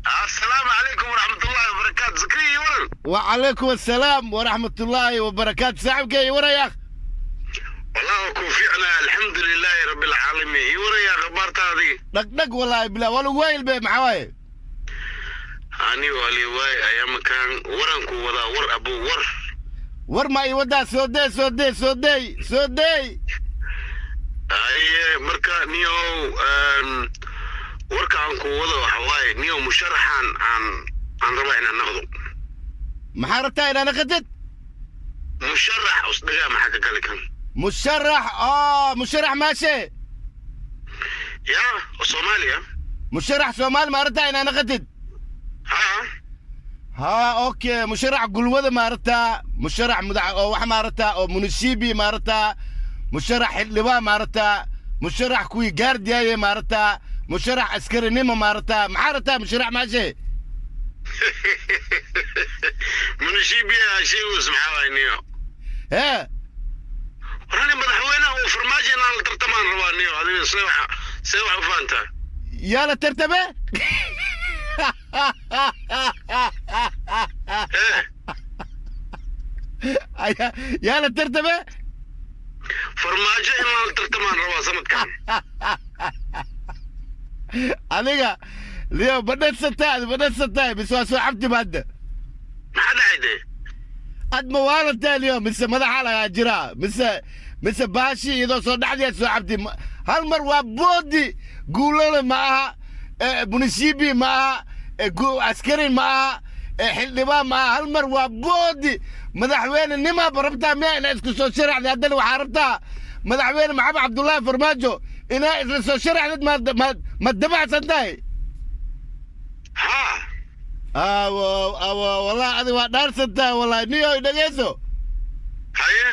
Asalaamu calaykum waraxmatullaahi wabarakaatu, Zakariya, waran. وعليكم السلام ورحمة الله وبركاته، saaxiibkay, waran ya? Wallahi waa kuu fiicnaa, alxamdu lilaahi rabbi alcaalamiin. Ii waran yaa, akhbaartaadii? Dhag dhag, wallahi bilaa waa lagu waayil be, maxaa waaye? Ani waa lii waay ayaa makaan waranku wadaa, war abuu, war. War ma ii wadaa? Soo dee, soo dee, soo deey, soo deey. Aye, marka niyow, warka aan ku wado waxa waaye, niyow, musharaxaan aan rabaa inaan noqdo. Maxaa rabtaa inaad naqatid? Musharax usdhagaa, maxaa ka gali kan? Musharax oo musharax maashe? Ya Soomaaliya. Musharax Soomaali ma rabtaa inaad naqatid? Ha. Ha, okay. Musharax gulwada ma rabtaa? Musharax madax oo wax ma rabtaa? Oo munishibi ma rabtaa? Musharax xildhibaan ma rabtaa? Musharax kuwii gaardiyaaye ma rabtaa? Musharax askarinimo ma rabtaa? Maxaa rabtaa, musharax maashe? Munishibiya sheegus, maxaa waay niyo? Hee? Warani, madaxweynaha uu Farmaajo inaan la tartamaan rabaa niyo. Adiga see wax u fahantaa? Yaa la tartame? Ee. Yaa la tartame? Farmaajo inaan la tartamaan rabaa sanadkan. Adiga liyo badhadsantahay, badhadsantahay mise waa soo cabti hadda? Maxaa dhacay dee? Ad ma waalantahay liyo, mise madaxa lagaa jiraa, mise baashi iyadoo soo dhacdiyaad soo cabti? Hal mar waa boodi, guulana ma aha, munishibi ma aha, askarin ma aha, xildhibaan ma aha. Hal mar waa boodi, madaxweyne nimaaba rabtaa miya inaa isku soo sharaxday? Haddana waxaa rabtaa madaxweyne Maxamed Cabdullaahi Farmaajo inaa isla soo sharaxdid? Ma dabacsan tahay? Ha. Awo awo, wallahi adi waa dhaarsan tahay, wallahi. Niyo, dhegeyso. Haye.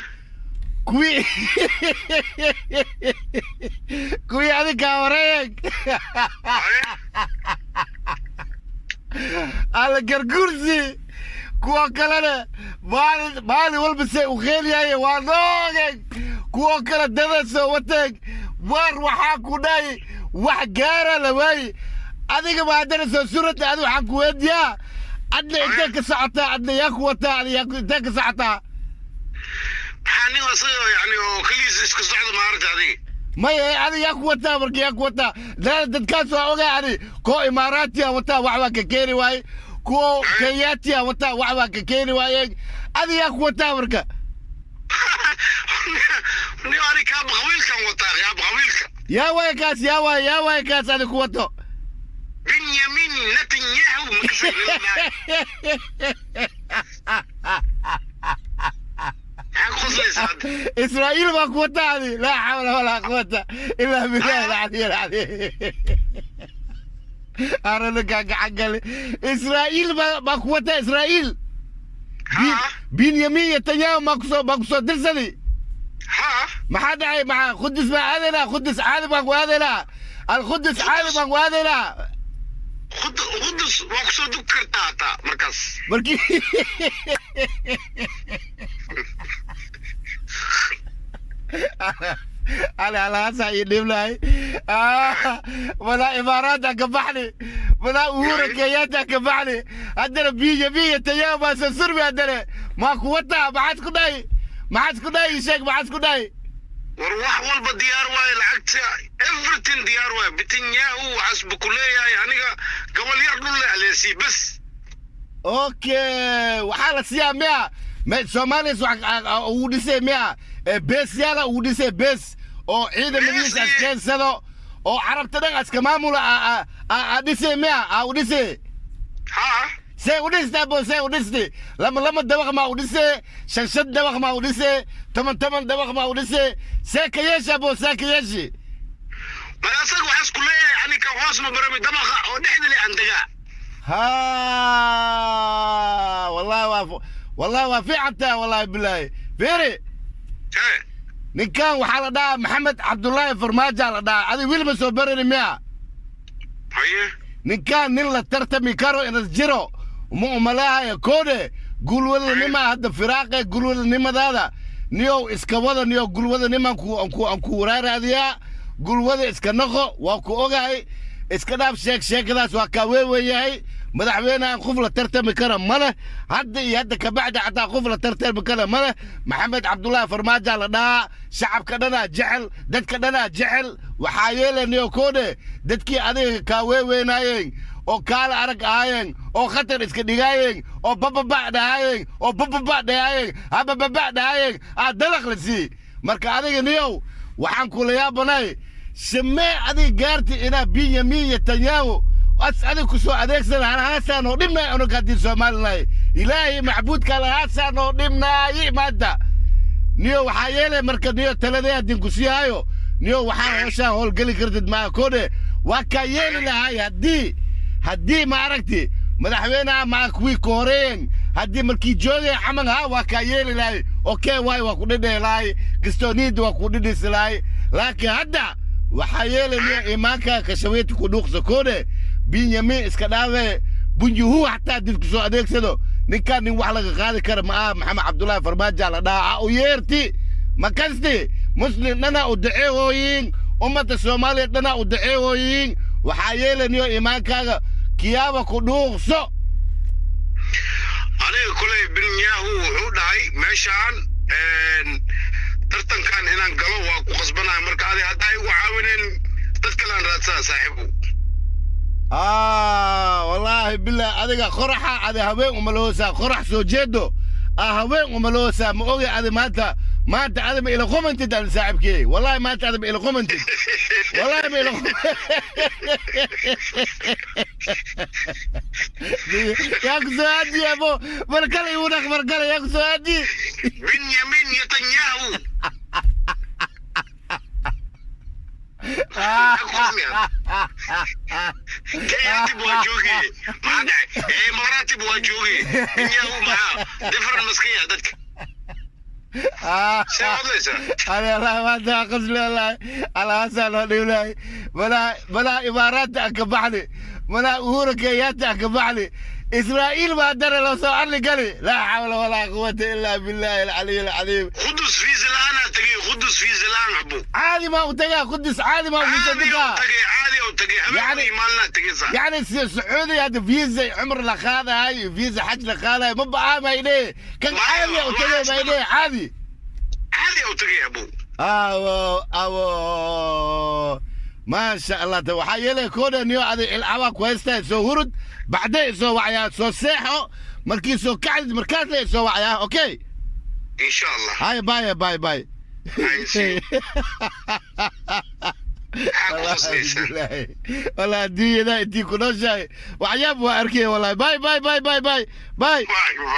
Kuwii adinkaa horeeyeg. Haye. Alla gargursi, kuwa kalena maalin maalin walba se u qeeliyaye waa noogeg, kuwa kale dada soo wateeg. War waxaa ku dhahay wax gaara la waaye, adiga ma haddana soo surata. Adi waxaan ku weydiyaa, adna intee ka socotaa? Adna yaa ku wataa? Adi yaa intee ka socotaa? Maxaa nin asaga yani oo keligiis iska socda maaragta adiga? Maya, adi yaa ku wataa? Marka yaa ku wataa? Dadkaas waa ogaa ani, kuwa Imaaraatiya wataa, wax baa ka keeni waaye, kuwa Kenyaatiya wataa, wax baa ka keeni waaye. Adi yaa ku wataa marka? Nin ani kaaba qabiilkan wataa, kaaba qabiilka. Yaa waay kaas? Yaa waay, yaa waay kaas adi ku wato? Benyamin Netanyahu makasay. Maxaa ku qoslaysaa hadda? Israa'iil baa ku wataa adi? Laa xawla walaa quwata ilaa billahi alcaliy alcadiim. Arrinkaa gacan gale, Israa'iil baa ku wataa, Israa'iil. Ha. Benyamin Netanyahu maa kusoo dirsadi? Ha. Maxaa dhacay? Maxaa Qudus baa aadaynaa? Qudus caadi baan ku aadaynaa, Alqudus caadi baan ku aadaynaa. Qudus waa kusoo dug kartaa hataa markaas. Markii ali alaasaa ii dhiblahay, madaa Imaaraadaan ka baxni, madaa Uhura Kenyatta ka baxni, haddana Benyamin Netanyahu baa soo surmi, haddana maa ku wataa? Maxaad ku dhahay? Maxaad ku dhahay? Ii sheeg, maxaad ku dhahay? War wax walba diyaar waaye, lacagta everything diyaar waaye. Netanyahu waxaas bu ku leeyahay aniga gobol yar dhul leh aleesii bas. Okay, waxaa la siiyaa miya ma Soomaaliya wax ugu dhisay miya? Beesyaala ugu dhisay, bees oo ciidamadiisa askeensado oo Carabta dhan aska maamula a dhisay miya, a u dhisay? Ha. See u dhistaa bo? See u dhisti? Lama lama dabaq maa u dhisay? Shan shan dabaq maa u dhisay? Toban toban dabaq maa u dhisay? See ka yeesha bo, see ka yeeshi? Mar asaga waxaas ku leeyahay aniga hoos ma barami, dabaqa oo dhexda leh aan degaa. Ha, wallahi waa, wallahi waa fiican tahay, wallahi bilaahi. Fiiri. Ee. Ninkan waxaa la dhahaa Maxamed Cabdullaahi Farmaajo la dhahaa. Adi wiil ma soo barani miya? Haye. Ninkan nin la tartami karo inas jiro ma umalaahaya koode. Gulwadanima hadda firaaqe, gulwadanimadaada niyow iska wada niyow. Gulwadanimaan ku aan ku waraaraadiyaa, gulwada iska noqo, waa ku ogahay. Iska dhaaf sheeg sheekadaas, waa kaa weewen yahay. Madaxweynahan qof la tartami kara ma leh. Hadda iyo hadda kabacdi xataa qof la tartami kara ma leh. Maxamed Cabdullaahi Farmaajo la dhahaa. Shacabka dhanaa jecel, dadka dhanaa jecel. Waxaa yeelanayo koodhe, dadkii adiga kaa weeweynaayeen oo kaala arag ahaayeen oo khatar iska dhigaayeen oo bababa dhahaayeen oo bababa dhahaayeen, habababa dhahaayeen, aa dalaq la siiyey. Marka adiga niyow, waxaan kula yaabanay, samee adiga gaarti inaa Benyamin Netanyahu as adiga ku soo adeegsana. Halhaasaan oo dhibnaay anuga haddii Soomaalinahay, Ilaahay macbuudka halhaasaan oo dhibnaayi maanta. Niyo, waxaa yeelay marka, niyo, taladee haddin ku siihaayo, niyo, waxaa hooshaan howlgeli kartid maa kode. Waa kaa yeeli lahay haddii ma aragti madaxweynaha maa kuwii ka horeeyeen haddii markii joogay camal ha, waa kaa yeeli lahay. Okay waay, waa ku dhidhehi lahay, kastoo niida waa ku dhidhisi lahay. Laakiin hadda waxaa yeelay, niyo, imaanka kashaweyti ku dhuuqsa kode. Benyamin iska dhaafe, bunjuhu xataa did ku soo adeegsado, ninkaan nin wax laga qaadi kara ma aha. Maxamed Cabdullaahi Farmaajo la dhahaa u yeerti makasti. Muslim dhana u daceehooyin, ummadda Soomaaliya dhana u daceehooyin. Waxaa yeelaniyo, imaankaaga kiyaaba ku dhuuqso. Aniga koley Benyahu wuxuu dhahay meeshaan tartankan inaan galo waa ku khasbanahay. Marka adi haddaa igu caawineen, dad kale aan raadsadaa, saaxiibu. Ah, wallaahi billah, adiga qoraxa adi haween umaloosaa, qorax soo jeedo ah haween umaloosaa. Ma ogi adi maanta adi ma ila qumantid ani saaxibkey. Wallahi maanta adi ma ila qumantid, wallahi ma ila. Yaa ku soo aadiye abo, mar kale igu dhaq, mar kale yaa ku soo aadiye. Benyamin Netanyahu. Kenyaatib waa joogay, maxaa dhacay? Imaaraatib waa joogay. Benyahu maxaa different maskaya dadka see hadlaysaa? Ani Allah maanta qasli, wallahi alhaasaa loo dhiiblahay. Malaha Imaaraadta aan ka baxni, malaha Uhuru Kenyatta aan ka baxni, Israa'iil baa haddana loo soo arli gali. Laa xawla walaa quwata illaa billahi alcaliy alcaliim. Qudus fiisa la'aanaa tagay, Qudus fiisa la'aan abo. Caadi maa u tagaa Qudus? Caadi maa u caadi tagaa? U tagay, caadi u tagay. Yani- habeenkii maalinaa tagay saa. يعني السعودية هذا فيزا عمر لا خاذها، هاي فيزا حج لا خاذها، ما بقى ما إليه كان عادي أو تجي ما إليه عادي. Caadi u tagay abo. أو أو ما شاء الله. تو waxaa yeelay kooda, niyo, adi ilcaba ku haystaa. Soo hurud, bacdee soo wacyaa, soo seexo, markii soo kacdid markaas le soo wacyaa, okay? Insha Allah. Hay, bye bye bye. Hay, see you. Maxaa ku qoslaysaa? Wallahi adduunyada intii ku nooshahay waxyaab waa arkaya wallahi. Bye bye bye bye bye bye. Bye.